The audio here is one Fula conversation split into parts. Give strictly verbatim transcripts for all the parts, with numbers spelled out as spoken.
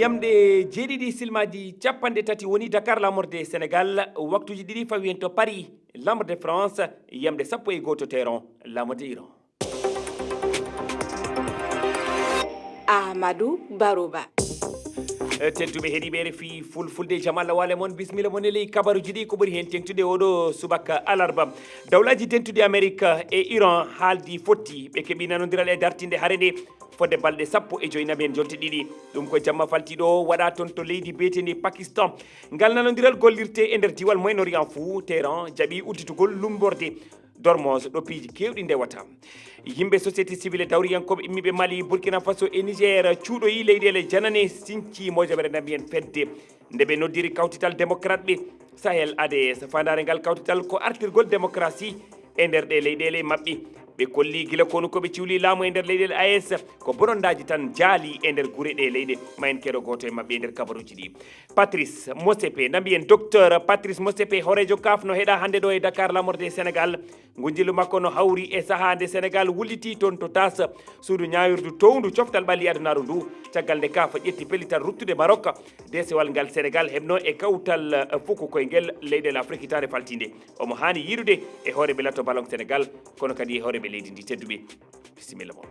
Yamɗe jeeɗiɗi silmaaji capanɗe tati woni Dakar, lamorde Sénégal, waktuuji ɗiɗi fawi heen to Paris, lamorde France, yamɗe sappo e gooto Téhéran, lamorde Iran. Amadou Barouba. E, tedduɓe heɗiiɓe R F I Fulfulde, jam Allah waale mon, bisimilla mon e ley kabaruuji ɗi. Ko ɓuri heen teeŋtude oɗo subaka alarba, Dawlaaji Dentuɗi Amerik e Iran haaldi fotti. Ɓe keɓi nanondiral e dartinde hare nde fodde balɗe sappo e joy naɓi en jonte ɗiɗi. Ɗum ko jamma faltiiɗo waɗa toon to leydi biyetendi Pakistan. Ngal nanondiral gollirte e nder diwal Moyen Orient fuu. Téhéran jaɓi udditugol lumborde Dormuz ɗo piiji keewɗi ndewata. Yimɓe société civile e dawriyankooɓe immiiɓe Mali, Burkina Faso e Niger cuuɗoyi leyɗeele janane sinci mojobere naɓi en fedde nde ɓe noddiri kawtital démocrate ɓe Sahel A D S. Faandaare ngal kawtital ko artirgol démocratie e nder ɗe leyɗeele maɓɓe. Ɓe kolli gila konu ko ɓe ciwli laamu e nder leyɗeele A E S ko bonondaaji tan jaali e nder gure ɗe leyɗe. Ma en keɗo gooto e maɓɓe e nder kabaruuji ɗi. Patrice Motsepe, na mbiyen docteur Patrice Motsepe, hooreejo kaaf, no heɗa hannde ɗo e Dakar, lamorde Sénégal. Ngu njillu makko no hawri e sahaa nde Sénégal wulliti toon to taas, suudu ñaawirdu towndu coftal ɓalli adunaaru ndu, caggal nde kaaf ƴetti pellital ruttude Maroc, deesewal ngal Sénégal heɓno e kawtal, eh, fuku koyngel leyɗeele Afrik hitaande faltiinde. Omo haani yiidude e hooreeɓe lato ballon Sénégal, kono kadi e hooreeɓe leydi ndi tedduɓe. Bisimilla mon.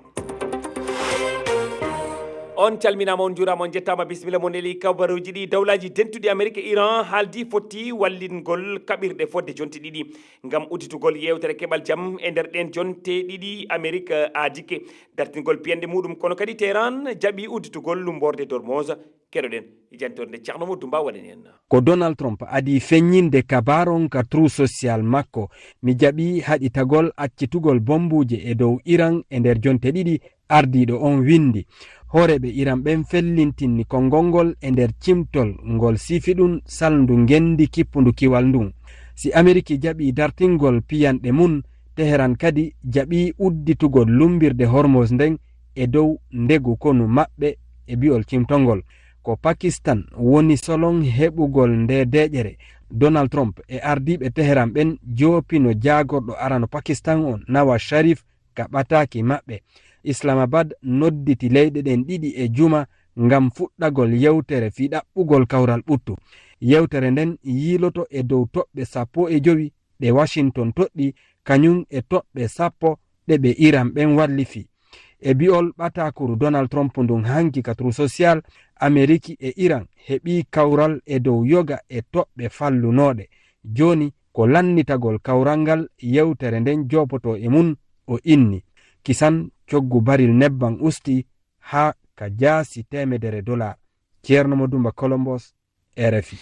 On calminaama, on njuuraama, on njettaama. Bisimilla mon e ley kabaruuji ɗi. Dawlaaji Dentuɗi Amerik e Iran haaldi fotti wallingol kaɓirɗe fodde jonte ɗiɗi ngam udditugol yeewtere keɓal jam e nder ɗeen jonte ɗiɗi. Amerik aadike dartingol piyanɗe muuɗum, kono kadi Teheran jaɓi udditugol lumborde Dormoz. Keɗoɗen jantorde Ceerno Modou Ba waɗani en. Ko Donald Trump adii feññinde kabaaru on ka truu sosiyal makko. "Mi jaɓii haɗitagol accitugol bommbuuje e dow Iran e nder jonte ɗiɗi," ardiiɗo on winndi. Hooreeɓe Iran ɓen fellintinni konngol ngol e nder cimtol ngol siifi ɗun salndu ngenndi kippundu kiwal ndun. Si Ameriki jaɓii dartingol piyanɗe mun, Teheran kadi jaɓii udditugol lumbirde Hormuz nden e dow ndegu konu maɓɓe e bi'ol cimtol ngol. Ko Pakistan woni solon heɓugol ndee deeƴere. Donald Trump e ardiiɓe Teheran ɓen joopino jaagorɗo arano Pakistan on, Nawaz Sharif, ka ɓataaki maɓɓe. Islamabad nodditi leyɗe ɗen ɗiɗi e juma ngam fuɗɗagol yewtere fii ɗaɓɓugol kawral ɓuttu. Yewtere nden yiiloto e dow toɓɓe sappo e jowi ɗe Washington toɗɗi, kañum e toɓɓe sappo ɗe ɓe Iran ɓen wallifi. E bi'ol ɓataakuru Donald Trump ndun hanki ka truu sosiyal, Ameriki e Iran heɓii kawral e dow yoga e toɓɓe fallunooɗe. Jooni ko lannitagol kawral ngal yewtere nden joopotoo e mun, o inni. Kisan coggu baril nebban usti haa ka jaasi teemedere dollar. Ceerno Modou Ba Colombos, R F I.